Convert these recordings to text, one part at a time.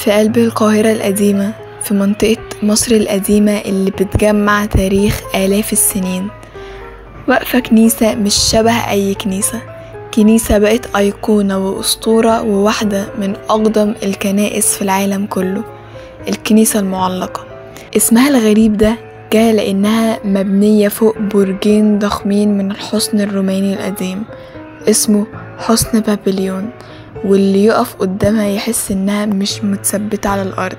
في قلب القاهرة القديمة، في منطقة مصر القديمة اللي بتجمع تاريخ آلاف السنين، واقفة كنيسة مش شبه أي كنيسة. كنيسة بقت أيقونة وأسطورة وواحدة من أقدم الكنائس في العالم كله، الكنيسة المعلقة. اسمها الغريب ده جاء لأنها مبنية فوق برجين ضخمين من الحصن الروماني القديم اسمه حصن بابليون، واللي يقف قدامها يحس إنها مش متثبتة على الأرض،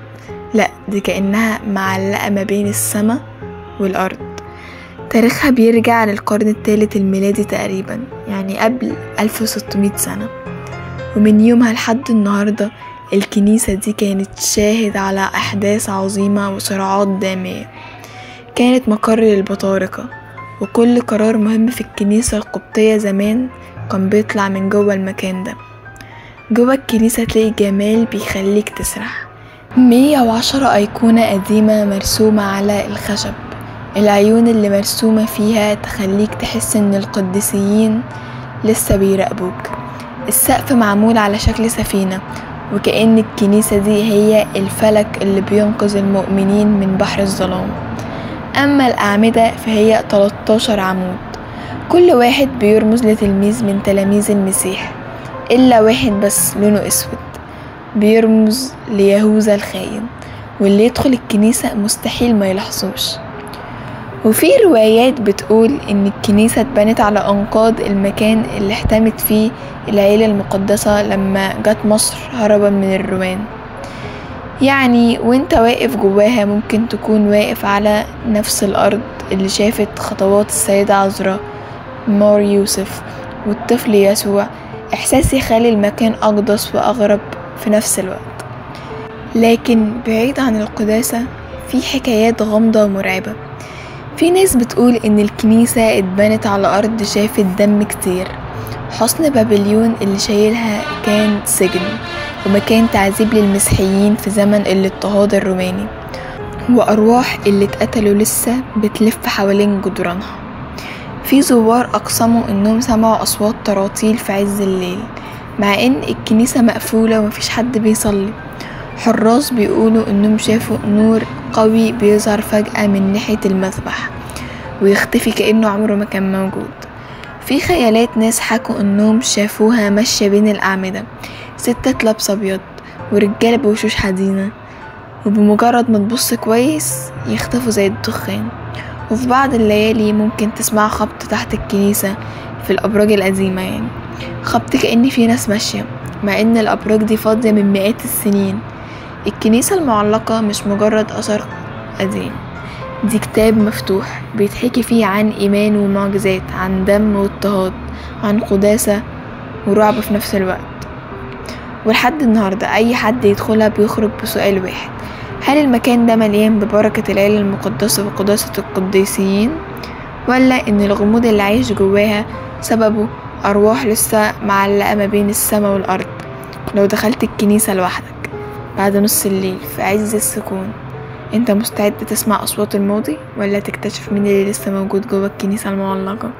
لأ دي كأنها معلقة ما بين السما والأرض. تاريخها بيرجع للقرن الثالث الميلادي تقريبا، يعني قبل 1600 سنة. ومن يومها لحد النهاردة الكنيسة دي كانت شاهد على أحداث عظيمة وصراعات دامية. كانت مقر للبطاركة، وكل قرار مهم في الكنيسة القبطية زمان كان بيطلع من جوه المكان ده. جوه الكنيسة تلاقي جمال بيخليك تسرح. 110 أيقونة قديمة مرسومة على الخشب، العيون اللي مرسومة فيها تخليك تحس ان القديسيين لسه بيراقبوك. السقف معمول على شكل سفينة، وكأن الكنيسة دي هي الفلك اللي بينقذ المؤمنين من بحر الظلام. أما الأعمدة فهي 13 عمود، كل واحد بيرمز لتلميذ من تلاميذ المسيح، إلا واحد بس لونه أسود بيرمز ليهوذا الخاين، واللي يدخل الكنيسة مستحيل ما يلاحظوش. وفي روايات بتقول إن الكنيسة اتبنت على أنقاض المكان اللي احتمت فيه العيلة المقدسة لما جت مصر هربا من الرومان. يعني وانت واقف جواها ممكن تكون واقف على نفس الأرض اللي شافت خطوات السيدة عذراء، مار يوسف، والطفل يسوع. إحساس يخلي المكان أقدس وأغرب في نفس الوقت. لكن بعيد عن القداسة في حكايات غامضة ومرعبة. في ناس بتقول إن الكنيسة اتبنت على أرض شافت دم كتير. حصن بابليون اللي شايلها كان سجن ومكان تعذيب للمسيحيين في زمن الاضطهاد الروماني، وأرواح اللي اتقتلوا لسه بتلف حوالين جدرانها. في زوار أقسموا إنهم سمعوا أصوات تراطيل في عز الليل، مع إن الكنيسة مقفولة ومفيش حد بيصلي. حراس بيقولوا إنهم شافوا نور قوي بيظهر فجأة من ناحية المذبح ويختفي كأنه عمره ما كان موجود. في خيالات ناس حكوا إنهم شافوها ماشية بين الأعمدة، ستات لابسة أبيض ورجالة بوشوش حزينة، وبمجرد ما تبص كويس يختفوا زي الدخان. وفي بعض الليالي ممكن تسمع خبط تحت الكنيسة في الأبراج القديمة، يعني خبط كأن في ناس ماشية، مع إن الأبراج دي فاضية من مئات السنين. الكنيسة المعلقة مش مجرد أثر قديم، دي كتاب مفتوح بيتحكي فيه عن إيمان ومعجزات، عن دم واضطهاد، عن قداسة ورعب في نفس الوقت. ولحد النهاردة أي حد يدخلها بيخرج بسؤال واحد: هل المكان ده مليان ببركة العيلة المقدسة وقداسة القديسيين، ولا إن الغموض اللي عايش جواها سببه أرواح لسه معلقة ما بين السماء والأرض؟ لو دخلت الكنيسة لوحدك بعد نص الليل في عز السكون، انت مستعد تسمع أصوات الماضي ولا تكتشف مين اللي لسه موجود جوا الكنيسة المعلقة؟